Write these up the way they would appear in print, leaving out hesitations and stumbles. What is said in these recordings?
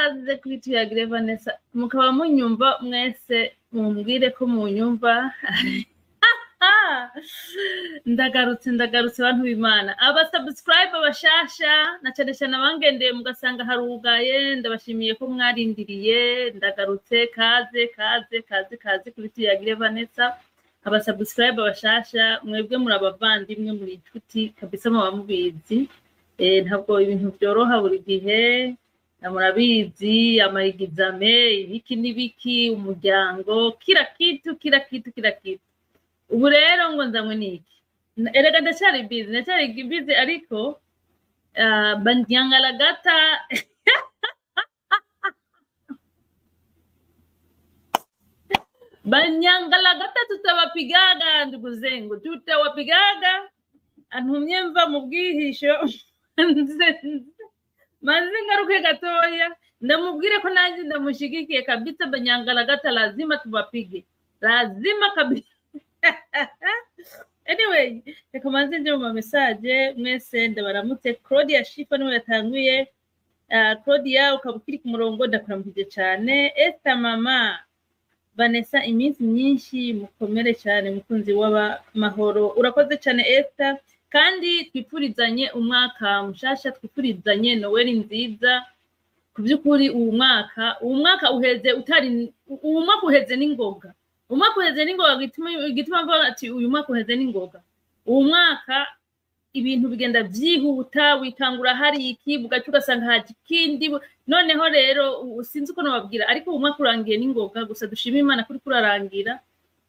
Kaze kuri Tuyagire Vanessa, mukaba munyumva mwese, mumbwire ko munyumva. Ndagarutse, ndagarutse bantu b'Imana. Aba subscribe bashasha na cyane cyane abangendeye mugasanga harugaye, ndabashimiye ko mwarindiriye. Ndagarutse, kaze kaze kaze kaze kuri Tuyagire Vanessa. Aba subscribe bashasha, mwebwe muri abavandimwe, muri inshuti kabisa, muba mubizi. Ntabwo ibintu byoroha buri gihe, murabizi, ama examen, ibiki n'ibiki, umuryango, kila kitu, kila kitu, kila kitu. Ubu rero ngo nzanywe n'iki? Erega ndacyari busy, ndacyari busy, ariko banyangalagata banyangalagata tutawapigaga, ndugu zengu, tutawapigaga. Antumye mva mu bwihisho, maze ngaruke gatoya ndamubwire ko nanjye ndamushigikiye kabisa. Banyangalagata lazima tubapige, lazima kabisa. Anyway, reka manze nje mu ma message. Mwese ndabaramutse. Claudia Shifa niwe yatanguye. Claudia, ukaba ukiri ku murongo, ndakuramukije cyane. Esther, mama Vanessa, iminsi myinshi, mukomere cyane, mukunzi w'amahoro. Urakoze cyane Esther, kandi twifurizanye umwaka mushasha, twifurizanye Noel nziza. Ku by'ukuri uwu mwaka uheze utari, uwu mwaka uheze n'ingoga, umwaka uheze n'ingoga. Igituma mvuga ati uyu mwaka uheze n'ingoga, uwu mwaka ibintu bigenda byihuta, wikangura hari iki, bugaca ugasanga haje ikindi. Noneho rero sinzi uko nababwira, ariko uwu mwaka urangiye n'ingoga. Gusa dushima Imana kuri kurarangira,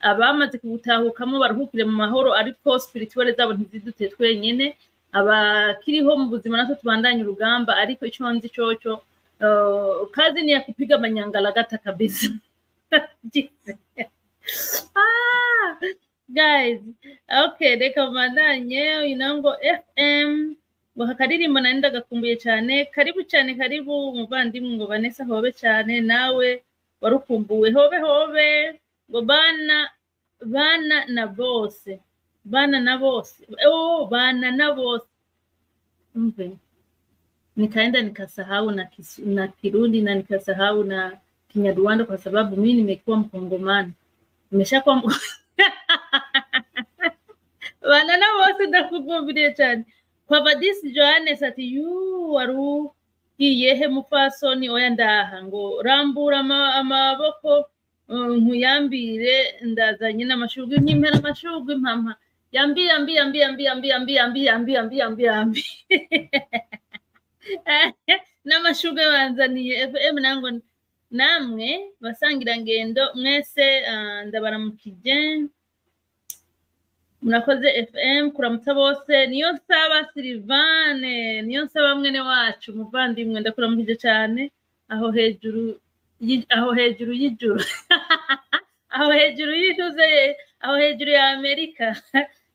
abamaze kuwutahukamo baruhukire mu mahoro, ariko spirituelle zabo ntizidute twenyene. Abakiriho mu buzima natwe tubandanye urugamba, ariko ico nzi coco, kazi ni ya kupiga manyangalagata kabisa. Ah, guys, okay, reka mbandanye. Uyu nawe ngo FM, ngo akaririmbo nari ndagakumbuye cyane. Karibu cyane, karibu umuvandimwe. Ngo Vanessa, hobe cyane, nawe warukumbuwe, hobe hobe. Ngo bana bana na bose, bana na bose, oh, bana na bose. Mve nikaenda nikasahau na Kirundi na nikasahau na Kinyarwanda kwa sababu mimi nimekuwa Mkongomani, nimeshakuwa bana na bose. Ndakukumbuye cyane. Kwa Vadisi Johannes ati yu wari ugiye he mupfasoni? Oya, ndaha. Ngo rambura amaboko nkuyambire, ndazanye n'amashurwe, nyimpera amashurwe, mpampa yambi yambi yambi yambi yambi yambi yambi yambi yambi yambi yambi n'amashurwe banzaniye. FM nango namwe basangirangendo mwese, ndabaramukije, murakoze FM kuramutsa bose. Niyo nsaba Silvane, niyo nsaba mwene wacu, umuvandimwe, ndakuramukije cyane aho hejuru aho hejuru y'ijuru, aho hejuru y'intuze, aho hejuru ya Amerika.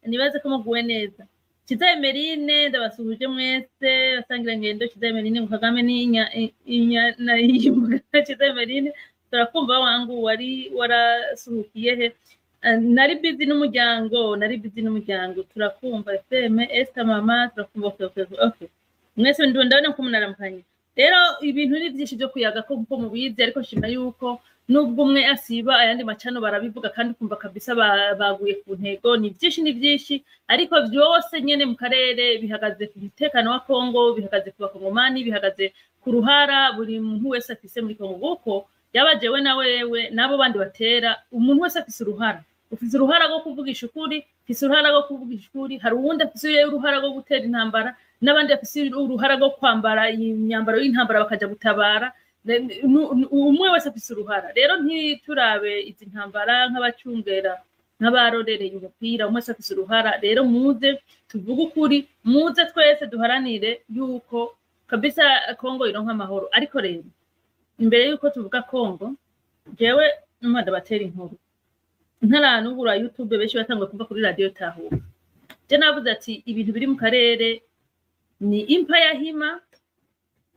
Nibaze ko muguwe neza. Kiza Emerine, ndabasuhuje mwese basangira ngendo. Kiza Emerine ngo Kagame ni inya na yimbwa. Kiza Emerine, turakumva wangu, wari warasuhukiye he? Nari busy n'umuryango, nari busy n'umuryango. Turakumva FM. Esther mama, turakumva. Okay. Mwese ndiwe ndabona ko munaramukanye. Rero ibintu ni byinshi byo kuyaga ko nkuko mubizi, ariko nshima yuko nubwo umwe asiba, ayandi macano barabivuga kandi kumva kabisa baguye ku ntego. Ni byinshi, ni byinshi, ariko byose nyene mu karere bihagaze ku mutekano wa Kongo, bihagaze ku bakongomani, bihagaze ku ruhara buri muntu wese afise muri Kongo, kuko yaba jewe na wewe n'abo bandi batera, umuntu wese afise uruhara. Ufise uruhara rwo kuvugisha ukuri, ufise uruhara rwo kuvugisha ukuri, hari uwundi afise uruhara rwo gutera intambara, n'abandi bafise uruhara rwo kwambara imyambaro y'intambara bakaja gutabara. Umwe wese afise uruhara. Rero ntiturabe izi ntambara nk'abacungera, nk'abarorereye umupira. Umwe wese afise uruhara. Rero muze tuvuge ukuri, muze twese duharanire yuko kabisa Kongo ironka amahoro. Ariko rero imbere yuko tuvuga Kongo, jewe numva ndabatera inkuru. Ntaranubura YouTube, benshi batanguye kumva kuri radio Tahuka. Je navuze ati ibintu biri mu karere ni empire Hima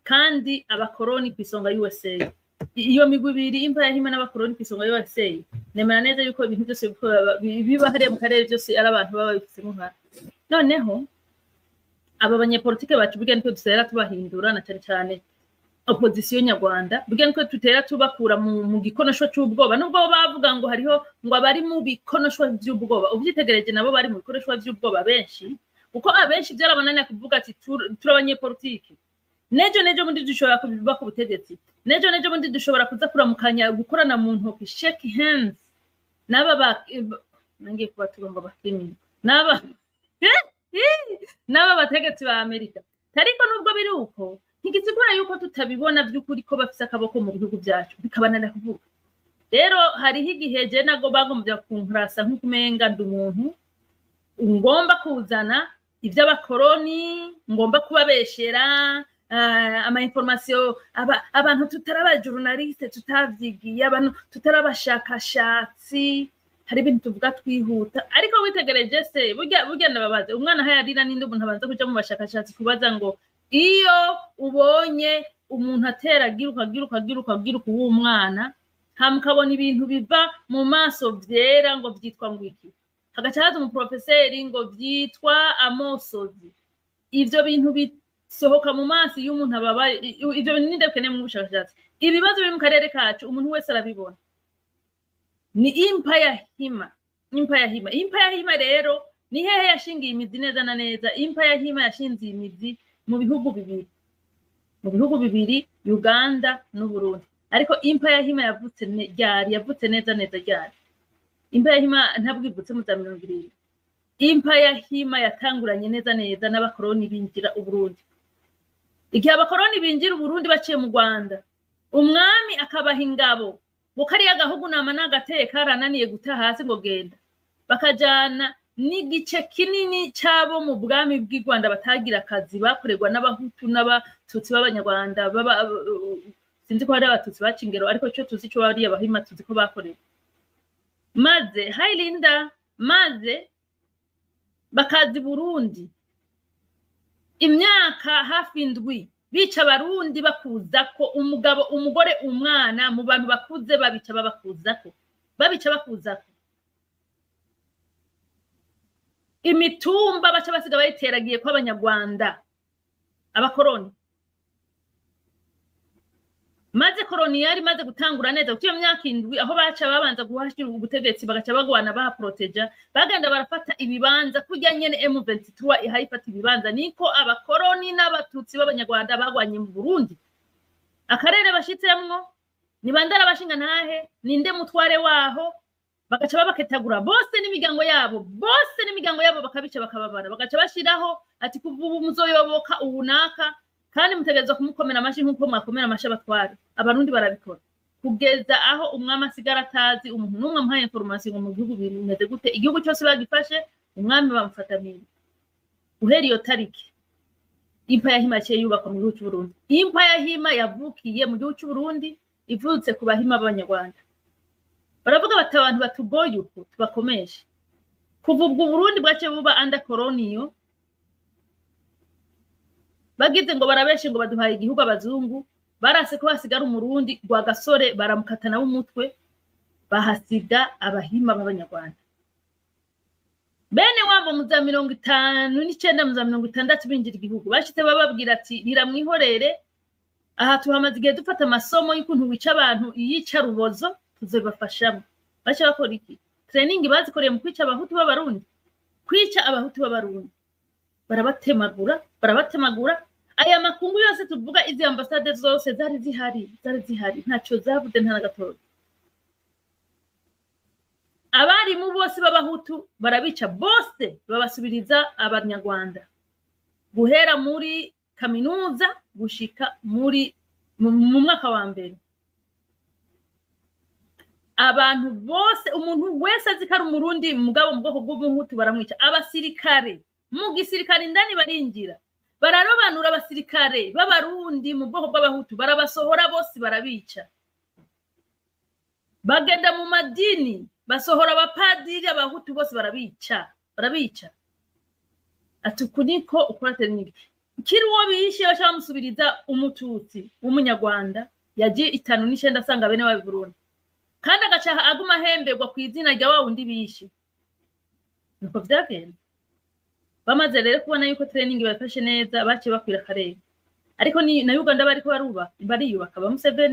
kandi abakoroni ku isonga USA. Iyo migwi ibiri, empire Hima n'abakoroni ku isonga USA, nemera neza yuko ibintu byose biba hariya mu karere byose ari abantu baba babifisemo uruhara. Noneho aba banyepolitike bacu burya nitwe dusera tubahindura, na cyane cyane Opposition nyarwanda, burya niko tutera tubakura mu gikonoshwa c'ubwoba. Nubwo bo bavuga ngo hariho ngo abari mu bikonoshwa vy'ubwoba, uvyitegereje nabo bari mu bikonoshwa vy'ubwoba benshi, kuko abenshi vyarabananiye kuvuga ati turi abanyepolitiki, nejo nejo bundi dushobora kuba ku butegetsi, nejo nejo bundi dushobora kuza kuramukanya, gukorana mu ntoki, shake hands n'aba ba nangiye kubatura ngo bakrimini n'aba bategetsi ba Amerika. Ariko nubwo biri uko, ntigisigura yuko tutabibona by'ukuri ko bafise akaboko mu bihugu byacu, bikabananira kuvuga. Rero hariho igihe je nago bagombye kunkrasa nk'ukumenga ndi umuntu ngomba kuzana iby'abakoroni, ngomba kubabeshera ama information, abantu tutari aba journaliste, tutavyigiye, abantu tutari abashakashatsi. Hari ibintu tuvuga twihuta, ariko witegereje se, burya ndababaze, umwana aho yarira ninde umuntu abanza kuja mu bashakashatsi kubaza ngo iyo ubonye umuntu atera agiruka agiruka agiruka agiruka uw'umwana, hama ukabona ibintu biva mu maso vyera, ngo vyitwa ngo iki? Hagaca haza umuprofeseri ngo vyitwa amosozi. Ivyo bintu bisohoka mu maso iyo umuntu ababaye, ivyo bintu ninde bikeneye mu bushakashatsi? Ibibazo biri mu karere kacu umuntu wese arabibona, ni empire Hima. Empire Hima, empire Hima rero ni hehe yashingiye imizi neza na neza? Empire Hima yashinze imizi mu bihugu bibiri, mu bihugu bibiri, Uganda n'Uburundi. Ariko empire Hima yavutse ryari? Yavutse neza neza ryari? Empire Hima ntabwo ivutse mu za 70. Empire Hima yatanguranye neza neza n'abakoroni binjira Uburundi. Igihe abakoroni binjira Uburundi baciye mu Rwanda, umwami akabaha ingabo ngo kariya gahugu nama n'agateye karananiye guta hasi, ngo genda, bakajana n'igice kinini c'abo mu bwami bw'i Rwanda batagira akazi, bakorerwa n'abahutu n'abatutsi b'abanyarwanda baba. Sinzi ko hari abatutsi baca ingero, ariko ico tuzi co bariya bahima tuzi ko bakorewe. Maze hi Linda, maze bakaza i Burundi imyaka hafi 7 bica abarundi, bakuzako umugabo, umugore, umwana, mu bantu bakuze babica, babakuzako, babica bakuzako. Imitumba baca basiga bayiteragiye ko abanyarwanda, abakoroni. Maze koroni yari imaze gutangura neza, kuko iyo myaka 7 aho baca babanza guhashyira ubutegetsi, bagaca bagwana bahaproteja, bagenda barafata ibibanza kurya nyene M23 ihayifata ibibanza, niko abakoroni n'abatutsi b'abanyarwanda bagwanye mu Burundi. Akarere bashitsemwo ni bandara abashinga ntahe, ninde mutware waho? Bagaca babaketagura bose n'imiryango yabo, bose n'imiryango yabo, bakabica bakababara, bagaca bashiraho ati kuva ubu muzoyoboka ubunaka kandi mutegerezwa kumukomera amashi nk'uko mwakomera amashi abatware. Abarundi barabikora kugeza aho umwami asigara atazi umuntu n'umwe amuhaye information ngo mu gihugu bimeze gute. Igihugu cyose bagifashe, umwami bamufata mpiri. Uhera iyo tariki empire Hima yaciye yubakwa mu gihugu cy'Uburundi. Empire Hima yavukiye mu gihugu cy'Uburundi, ivutse ku bahima b'abanyarwanda. Baravuga bati abantu batugoye uku tubakomeshe. Kuva ubwo Burundi bwaciye buba under colonial. Bagize ngo barabeshe ngo baduhaye igihugu abazungu, barase ko hasigara umurundi Rwagasore, baramukata w'umutwe, bahasiga abahima b'abanyarwanda bene wabo. Mu za 59, mu za 60 binjira igihugu, bashitse bababwira ati riramwihorere, aha tuhamaze igihe dufata amasomo y'ukuntu wica abantu iyica rubozo, tuzobafashamo. Baca bakora iki? Training bazikoreye mu kwica abahutu b'abarundi, kwica abahutu b'abarundi, barabatemagura, barabatemagura. Aya makungu yose tuvuga, izi ambasade zose zari zihari, zari zihari, ntaco zavuze, nta na gatoya. Abarimu bose b'abahutu barabica bose, babasubiriza abanyarwanda, guhera muri kaminuza gushika muri mu mwaka wa mbere. Abantu bose, umuntu wese azi ko ari umurundi mugabo mu bwoko bw'umuhutu, baramwica. Abasirikare, mu gisirikare indani barinjira, bararobanura abasirikare b'abarundi mu bwoko bw'abahutu, barabasohora bose, barabica. Bagenda mu madini, basohora abapadiri abahutu bose, barabica, barabica. Ati uku niko ukora training. Kiri uwo bishe baca bamusubiriza umututsi w'umunyarwanda yagiye 59 asanga bene wabo i Burundi, kandi agaca aguma ahemberwa ku izina rya wa wundi bishe. Nuko vyagenda. Bamaze rero kubona yuko training bafashe neza, baciye bakwira akarere. Ariko ni na Uganda bariko barubaka, bariyubaka ba Museveni.